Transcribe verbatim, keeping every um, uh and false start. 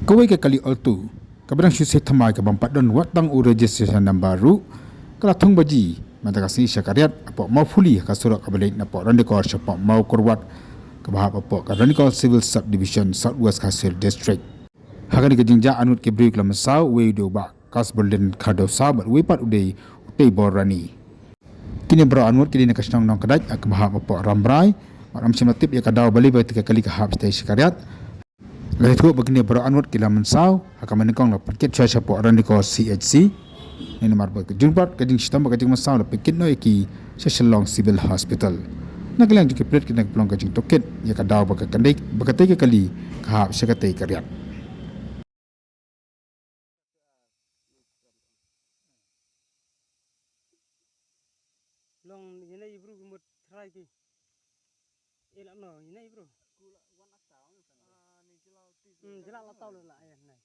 Kawei ka kali Alto kaba dang shu sei thymmai, ka bym pat don wat tang u registration number ruh, ka la thung baji mynta ka sngi sha ka riat hapoh Mawphuli ha ka surok kaba leit napoh Randikor shapoh Mawkyrwat, kaba hap hapoh ka Randikor Civil Subdivision, South West Khasi Hills District. Ha kane ka jingjia, arngut ki briew ki la mynsaw, uwei u dei u Bah Kasbulin Khardew Saw bad uwei pat u dei u Teibor Rani. Kine baroh arngut ki dei na ka shnong Nongkdait, ha kaba hap hapoh Rambrai. Bad ym shym la tip ïa ka daw balei ba kata ka kali ka hap shatei sha ka riat. La ïathuh ba kine baroh arngut ki la mynsaw, ha kaba nyngkong la pynkit shuwa shapoh Randikor C H C. Namar ba ka jingpyrkhat, ka jingshitom bad ka jingmynsaw la pynkit noh ïa ki sha Shillong Civil Hospital. Na ka liang jong ki pulit, ka dang pynlong ka jingtohkit ïa ka daw ba ka kali, ba katei ka kali ka hap sha katei ka riat. Long ïa ne bro, ki mut trai ki. Ïa la no ïa ne bro. Hmm, jela la tau la ïa ne.